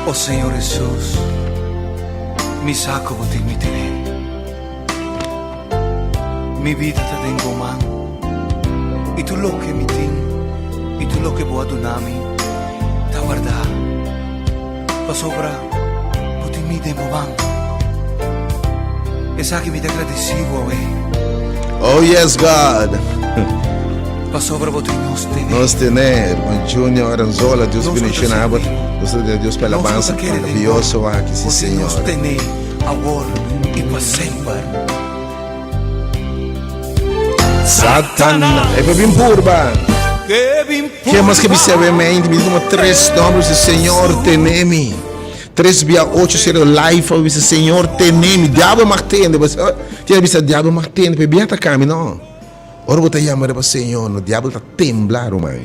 O Señor Hesus, mi sa ku bo tin mi tene. Mi bida ta den bo man, i tur loke mi tin i tur loke bo a duna mi ta wardá, pasobra bo tin mi den bo man. Esaki mi ta gradisí bo awe. Oh yes God. Pasobra bo tin nos tene. Nos tene, hermano Junior Aranzola, Dios Nos ku ta bendiciona bo. sirbi bo. Nos ta duna Dios pa Nos ku alabansa ta kere den bo. maravilloso aki, sí Bo tin nos Señor. tene awor i pa semper. Satana, e pe bin purba. Ke mas ke bisa be mente, mi tuma tres nombres di Señor tenemi. Tres via ocho sero life a bisa Señor tenemi. Diablo mag tende, bas tiene bisa diablo mag tende, pe bia ta kami no. Ora bo ta yama riba Señor, no diablo ta tembla, ruman.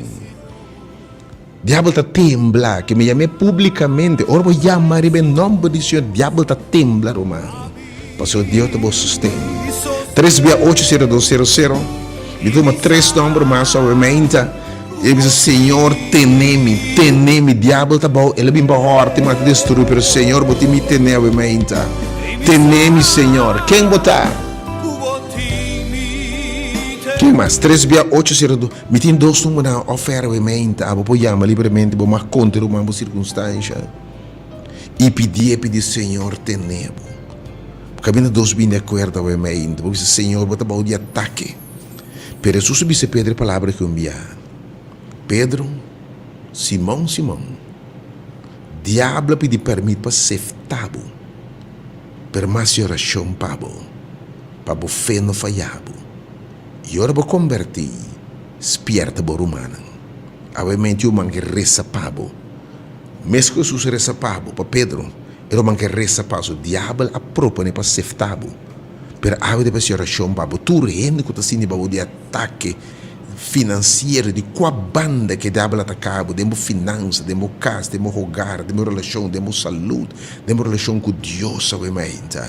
Diabel ta tembla, ke mi yam'é públikamente. Ora bo yama riba e nòmber di Señor, diabel ta tembla, ruman. Pasobra Dios ta bo sosten. Tres bia ocho sero dos sero sero. Mi tuma tres nòmber mas awe meinta. I e bisa, Señor, tene mi, tene mi. Diabel ta bou, el a bin pa hòrti, mata, destruí, pero Señor, bo tin mi tene awe meinta. Tene mi, Señor. Ken bo ta? Ken mas? Tres bia ocho sero dos. Mi tin dos numbernan ofer awe meinta, abo por yama libremente, bo mag konta ruman bo sirkunstansha i pidié pidi Señor tene bo. Bo kaminda dos bini di akuerdo awe meinta, bo bisa Señor bo ta bou di atake. Pero Hesus a bisa Pedro e palabra ku un bia, Pedro, Simon, Simon, diablo a pidi permit pa sefta bo, pero mas e orashon pa bo, pa bo fe no faya bo. I ora bo kombertí, spièrta bo rumannan. Awe menti un man ke resa pa bo. Mes ku Hesus resa pa bo, pa Pedro, e ruman ke resa pa su diabel a proponé pa seftá bo. Pero awe debe hasi orashon pa bo. Tur hende ku ta sinti bou di atake finansiero, di kua banda ku e diabel ataká bo, den bo finansa, den bo kas, den bo hogar, den bo relashon, den bo salud, den bo relashon ku Dios, awe meinta.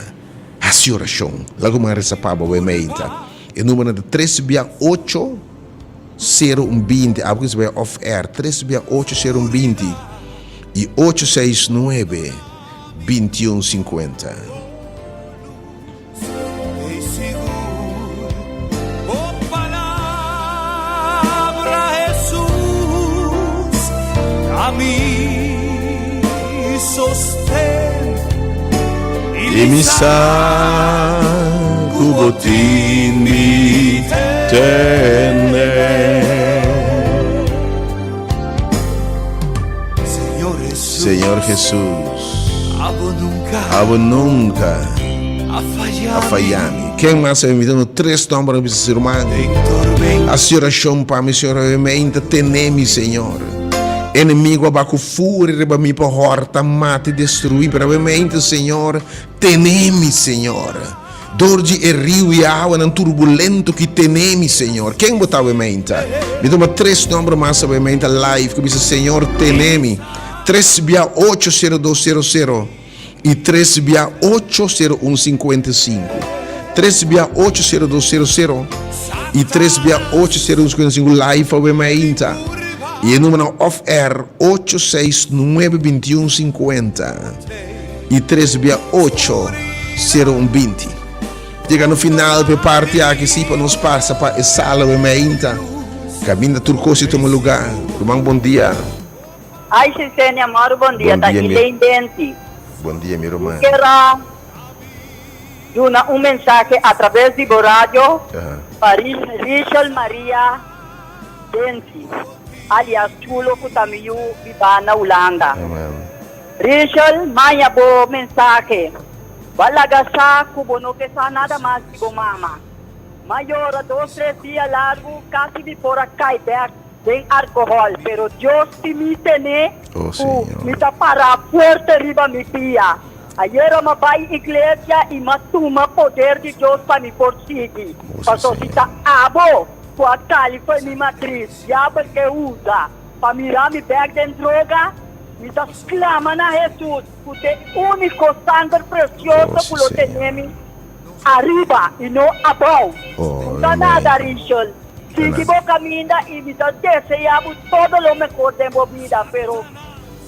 Hasi orashon. Laga un man resa pa bo meinta. E numbernan ta tres bia ocho sero un binti. Abo ku bai off air. Tres bia ocho sero un binti i ocho seis nuebe binti un sinkuenta. I mi sa ku bo tin mi tene. Señor Jesús, abo nunca a falla mi. Ken mas a invita no tres nomber a bisa su ruman? Hasi oracion pa mi, Señor, obviamente tene mi, Señor. Enemigo a baku furia riba mi pa horta, mata i destruí, pero obviamente, Señor, tene mi, Señor. Dor di e riu i awanan turbulento ki tene mi, Señor. Ken bo ta awe meinta? Mi tuma tres nomber mas awe meinta live ku bisa Señor tene mi. Tres bia ocho sero dos sero sero i tres bia ocho sero un sinkuenta i sinku. Tres bia ocho sero dos sero sero i tres bia ocho sero un sinkuenta i sinku live awe meinta. I e numbernan off air ocho seis nuebe binti un sinkuenta. i tres bia ocho sero un 20. Yega no final pe parti aki si pa nos pasa pa e sala we meinta. Kaminda tur kos i tuma luga. Ruman bon dia. Ay Shisenia Maru bon dia Bon ta dia mi Elaine Denti. Bon dia mi Mi ruman. kier a duna un mensahe a traves di bo radio Aha. pa Richel Maria Denti alias Chulo ku ta mi yu bibá na Hulanda. Amen. Rachel, Maya bo mensahe. Bo a laga sa ku bo no ke sa nada mas di bo mama. M'a yora dos tres dia largu kasi mi por a kai bek den alkohòl, pero Dios tin mi tene Oh, ku Señor. mi ta pará fuerte riba mi pia. Ayera m'a bai iglesia i m'a tuma poder di Dios pa mi por sigui. Oh, sí, Pasobra si Señor. ta abo ku a kali fo'i mi matris, diabel ke usa pa mira mi bek den droga. Mi ta sklama na Hesus ku ta e úniko sanger presioso ku lo tene mi ariba i no abou. No ta nada, Rachel. Sigui bo kaminda i mi ta deseá bo todo lo mehor den bo bida, pero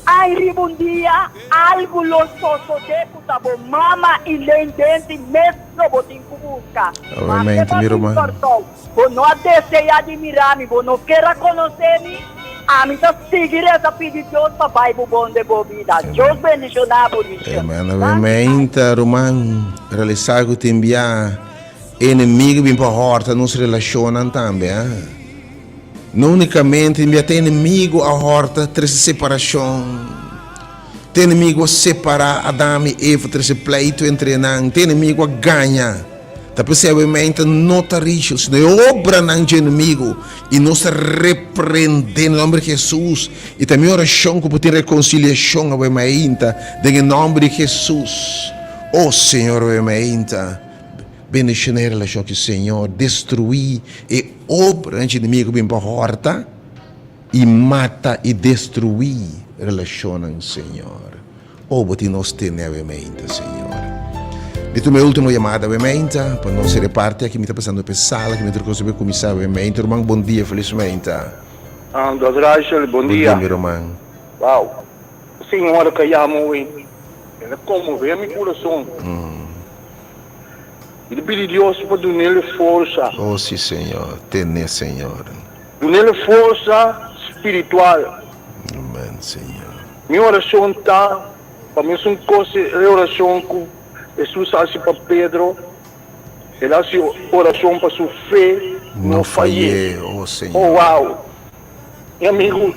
ai riba un dia algu lo sosodé ku ta bo mama i Leen Denti mes lo bo tin ku buska. Maske bo tin Kòrsou. Bo no a deseá di mira mi, bo no ker a konosé mi. Ami ta sigui resa pidi Dios pa bai bo bon den bo bida. Dios bendishoná bo, Richard. Amen. Danki, Amen. Ai. Ruman, realisá ku tin bia enemigo bin pa hòrta nos relashonnan tambe, ah. No únikamente tin bia ta enemigo a hòrta trese separashon. Ta enemigo a separá Adam i Eva, trese pleitu entre nan. Ta enemigo a gaña. Ta p'esei awe meinta no ta rishel, sino e obranan dje enemigu, i nos ta reprendé na nòmber di Hesus. I ta mi orashon ku por tin rekonsiliashon awe meinta den e nòmber di Hesus. O Señor, awe meinta bendishoná e relashon aki, Señor. Destruí e obranan dje enemigu ku bin pa hòrta i mata i destruí relashonnan, Señor. Oh, bo tin nos tene awe meinta, Señor. Mi tuma e ultimo yamada awe meinta, pa nos sere parti aki. Mi ta pasando p'e sala, ki mi tur kos a kuminsá awe meinta. Ruman, bon dia, felis meinta. Dòkter Rachel, bon Bon dia. dia, mi ruman. Wow, Señor ka yama awe, el a konmové mi kurason. Mi ta pidi Dios pa dun'el e forsa. Oh, si, Señor. Tene, Señor. Dun'el e forsa spiritual. Amen, Señor. Mi orashon ta pa mesun kos e orashon ku Hesus a hasi pa Pedro, el a hasi orashon pa su fe No no fay'é. fay'é, oh Oh Señor. wow! Mi amigu,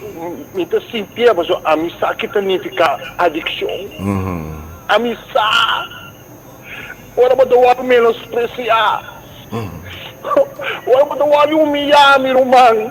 mi ta sintié pasobra ami sa ki ta nifiká adikshon. Ami sa! Ora bo ta wòrdu menospresiá, ora bo ta wòrdu humiyá, mi ruman.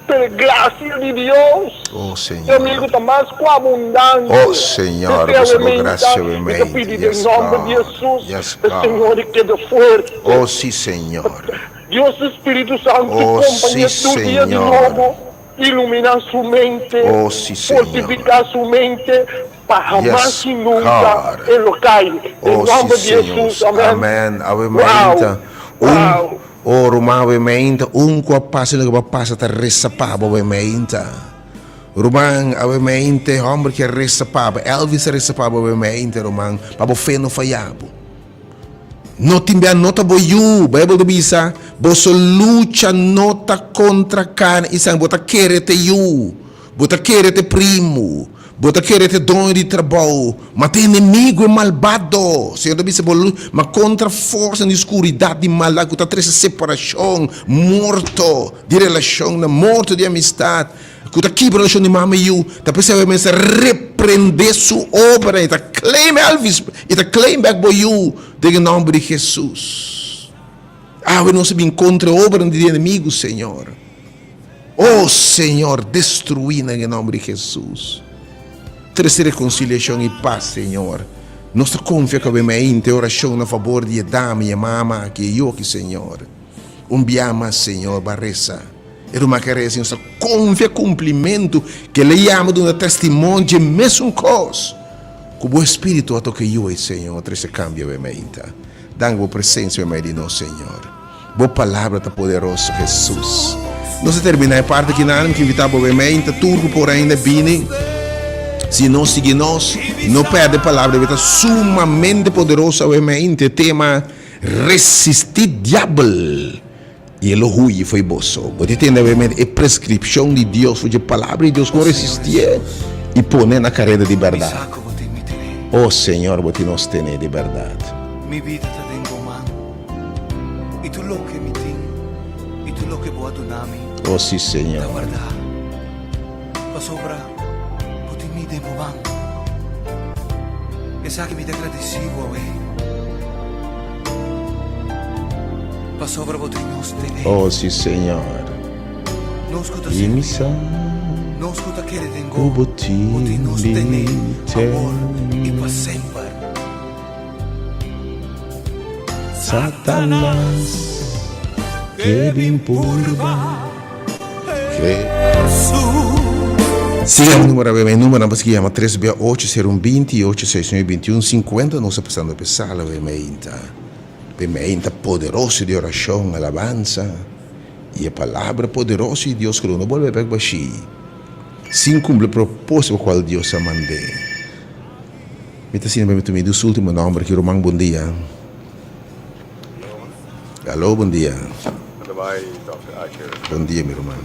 Pero e gracia di Dios, Oh mi Señor. amigo, ta mas cu abundante. Oh Señor, P'esei boso awe bo gracia meinta, awe mi ta meinta. pidi den Yes nomber di God. Jesus, Yes e God. Señor e keda fuerte. Oh si Señor. Dios su Spiritu Santo Oh compañ'é si tur dia di Señor. nobo, ilumina su mente, Oh si Señor. fortifica su mente, pa hamas Yes y nunca God. e lo cay. Den Oh si nomber di Señor. Jesus, amen. Amen. Awe Wow! meinta. Un Wow! Oh ruman awe meinta un ku a pasa loke bo a pasa ta resa pa bo awe meinta. Ruman awe meinta e hòmber ki a resa pa bo, Elvis a resa pa bo awe meinta ruman, pa bo fe no faya bo. No tin bia no ta bo yu, Beibel ta bisa boso lucha no ta kontra karni i sangre, bo ta kere te yu. Bo ta kere t'e primu, bo ta kere t'e doño di trabou, ma t'e enemigu, e malbado. Señor ta bisa bo, Ma kontra forsanan di skuridat, di maldat ku ta trese separashon, morto di relashonnan, morto di amistat, ku ta kibra relashon di mama i yu, ta p'esei bo mester reprendé su obranan i ta claim Elvis, i ta claim bèk bo yu den e nòmber di Hesus. Awe nos a bin kontra e obranan di enemigu, Señor. Oh Señor, destruí nan e nomber di Jesús. Trece reconciliacion y paz, Señor. Nos ta konfia ku awe mainta e orashon na fabor di e dama i e mama aki, e yu aki, Señor. Un bia mas, Señor, bo a resa. E ruman ke resa i nos ta konfia kumplimentu ke el a yama duna testimonio dje mesun kos ku bo Espíritu a toka e yu ei, Señor. Trese kambio awe mainta. Danki bo presensia meimei di nos, Señor. Bo palabra ta poderoso, Hesus. Nos a termina e parti aki nan. Mi ke invita bo meimei tur ku por ainda bini. Si no sigui nos, no perde palabra. Debe ta sumamente poderoso awe meinta. E tema, Resisti diabel i e lo huyi fo'i boso. Bo ta tende awe meinta e preskripshon di Dios, fo'i dje palabra di Dios, kon resistié i pone na kareda di bèrdat. O Señor, bo tin nos tene di bèrdat. Mi bida ta den bo man, i tur loke mi tin i tur loke bo a duna mi O si, ta Señor. wardá, pasobra bo tin mi den bo man. Esaki mi ta gradisí bo awe, pasobra bo tin nos tene. O si, Señor. Nos ku ta I mi sirbi, sa nos ku ta kere den ku bo, bo bo tin tin nos mi tene awor i pa tene. semper. Satanas ke bin purba Siga mi numero awe, mi numeronan paske yama tres bia ocho sero un binti i ocho seis nuebe binti un sinkuenta nos ta pasando pa e sala awe meinta, pa e meinta poderoso di orashon, alabansa i e palabra poderoso di Dios ku lo no bolbe bek bashí sin kumpli e proposito pa kual Dios a mand'é. Mi ta sinti pa mi tuma e dus ultimo nomber aki ruman bon dia. Alo bon dia. Bon dia mi ruman.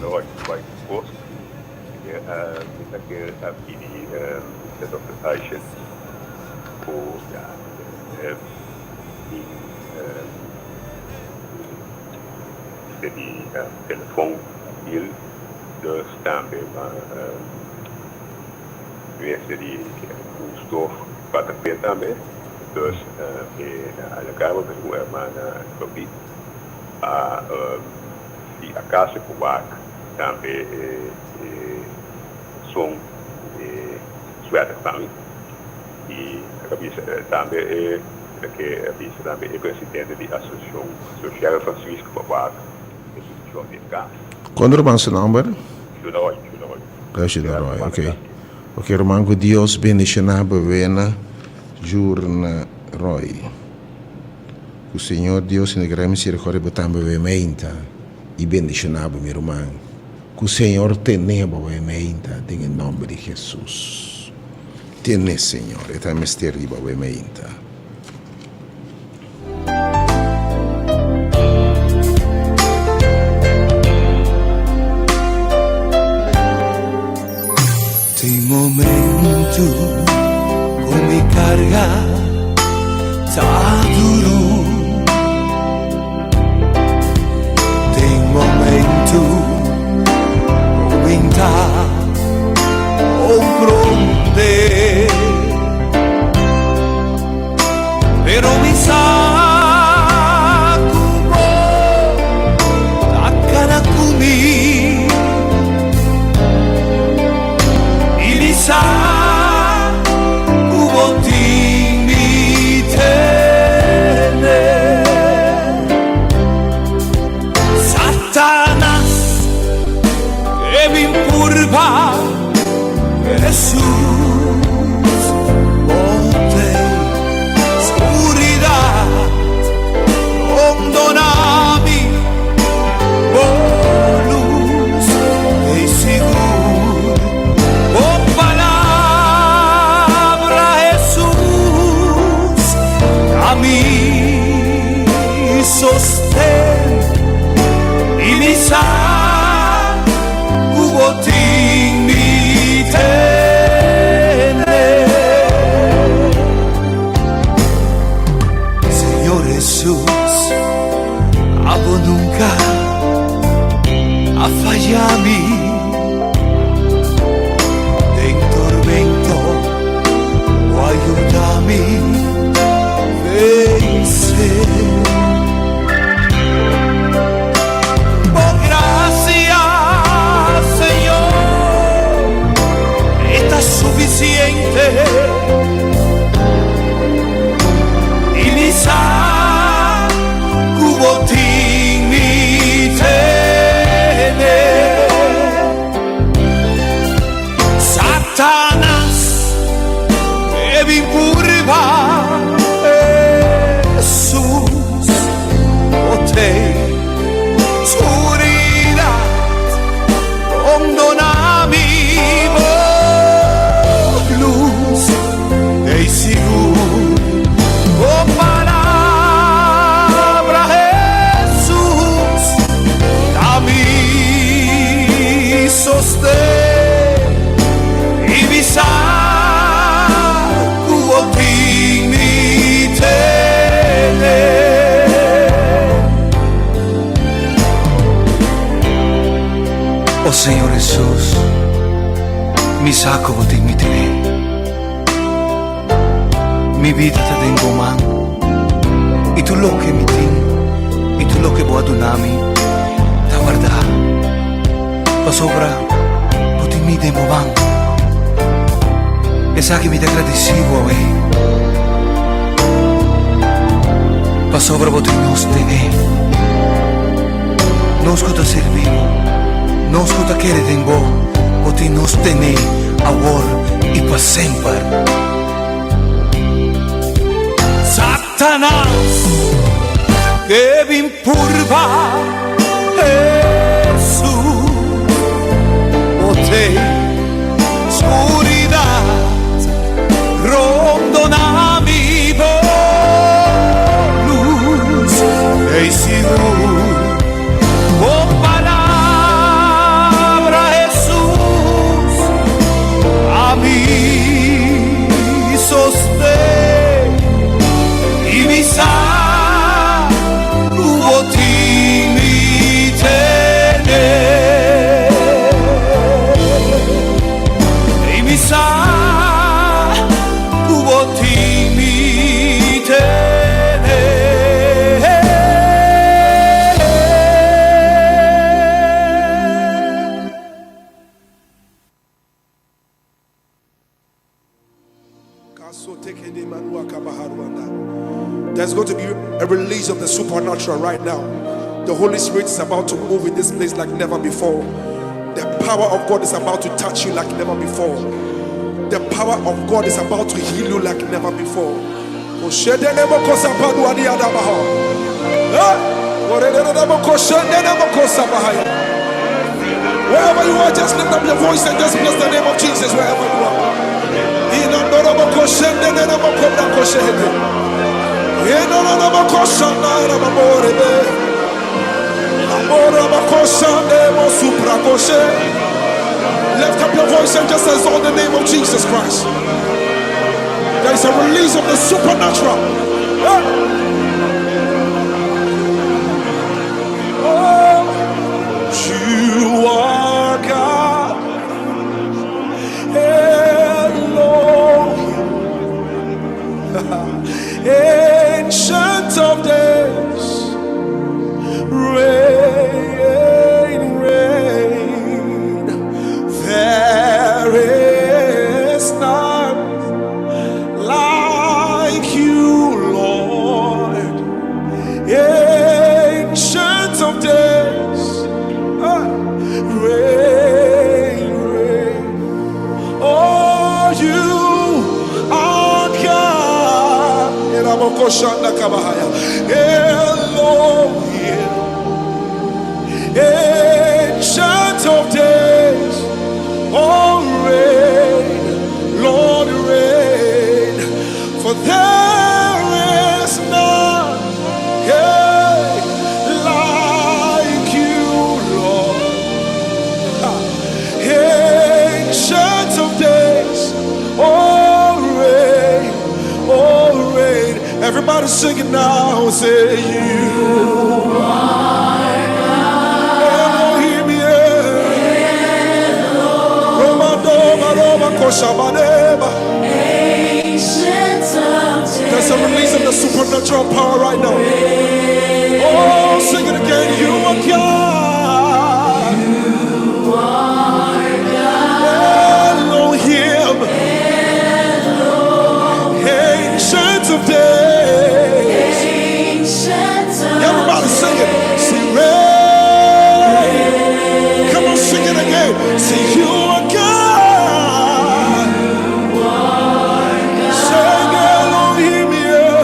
Mester di un stof pa tapé tambe. Dus e alagaba mes un hermana Robí a si acaso e por wak tambe e son e sweater pa mi. I a bisa tambe e ke a bisa tambe e presidente di Asociacion Social Francisco pa wak e situacion di e cas. Kon ruman su nomber? Junaroy, Junaroy. Gracias Roy, ok. Ok ruman ku Dios bendiciona bo wena Jurna Roy. Ku Señor Dios in gran misericordia bo tambe we meinta y bendiciona bo mi ruman. Ku Señor tene bo we meinta den e nomber di Jesus. Tene Señor, e ta mester di bo we meinta. Tin momento ku mi karga ta duru. Tin momento ku mi ta comprende. Pero mi sa ku bo ta kana ku mi I mi sa ku bo tin mi tene. Satanas ke bin purba Hesus, bo t'ei skuridat, rondona mi, bo lus t'ei sigur. Bo palabra, Hesus, ta mi sosten i mi sa. Ku bo tin mi tene. Señor Hesus, abo nunka a faya mi. Den tormento bo a yuda mi vense. Bo gracia, Señor, e ta suficiente. Señor Hesus, mi sa ku bo tin mi tene. Mi bida ta den bo man, i tur loke mi tin i tur loke bo a duna mi ta wardá, pasobra bo tin mi den bo man. Esaki mi ta gradisí bo awe, pasobra bo tin nos tene. Nos ku ta sirbi bo, nos ku ta kere den bo, bo tin nos tene awor i pa semper. Satanas ke bin purba Hesus, bo te skuridat rondona mi bo lus ei sigur bo palabra Hesus a mi sosten i mi sa ku bo tin mi tene i mi sa ku bo tin mi tene. There's going to be a release of the supernatural right now. The Holy Spirit is about to move in this place like never before. The power of God is about to touch you like never before. The power of God is about to heal you like never before. Wherever you are, just lift up your voice and just bless the name of Jesus wherever you are. Lift up your voice and just exalt the name of Jesus Christ. There is a release of the supernatural. Oh, you are God. Elohim. Ancient of days. Reign, reign. There is none like you, Lord. Ancient of days. Reign, reign. Oh, you are God. Elohim. Ancient of days. Oh, reign, Lord, reign. For there is none yeah, like you, Lord. Ancient of days, oh reign, oh reign. Everybody sing it now. Say you are Elohim, yeah. Roma doma roma koshabaneba. There's a release of the supernatural power right now. Oh, sing it again. You are God. Elohim. Ancient of days. Everybody sing it. Sing reign. Come on, sing it again. Say you are God. Sing Elohim, yeah.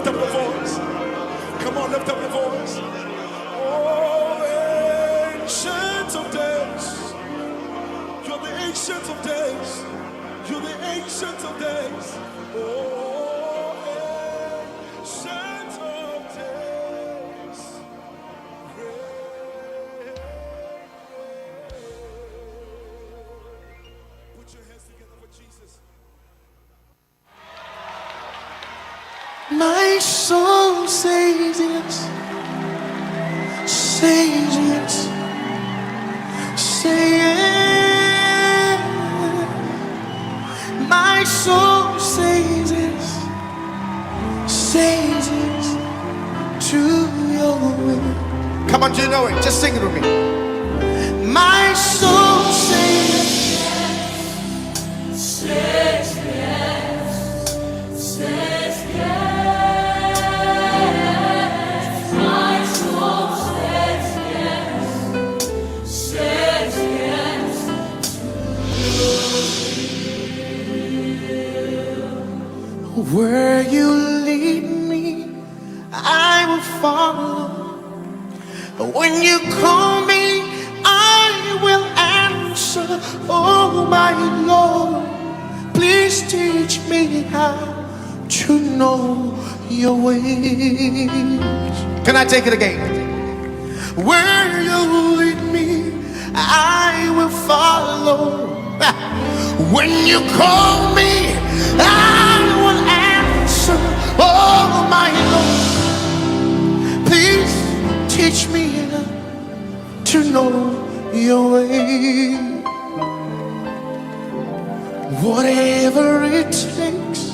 lift up your voice. Come on, lift up your voice. Oh, ancient of days. You're the ancient of days. You're the ancient of days. Oh, ancient of days. Put your hands together for Jesus. My soul says yes, says yes, say yes. My soul says yes, says yes to your will. Come on, do you know it? Just sing it with me. My soul says Says yes, says yes. My soul says yes, says yes Where you lead me, I will follow. When you call me, I will answer. Oh, my Lord, please teach me how to know your ways. Can I take it again? Where you lead me, I will follow. When you call me, I will answer. Oh, my Lord, please teach me to know your way. Whatever it takes,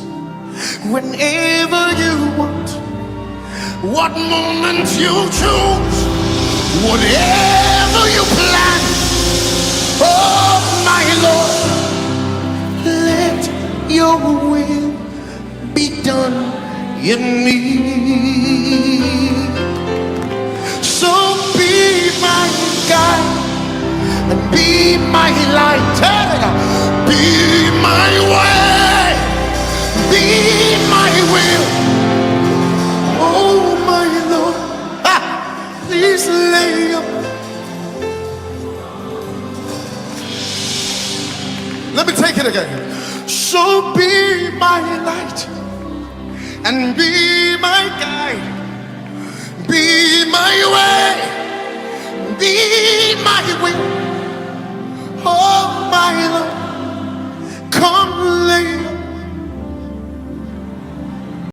whenever you want, what moment you choose, whatever you plan, oh my Lord, let your will be done in me. So be my guide and be my light, hey, be my way, be my will. Oh my Lord, ah, please lay up. Let me take it again. So be my light and be my guide, be my way, be my will. Oh my Lord, come lay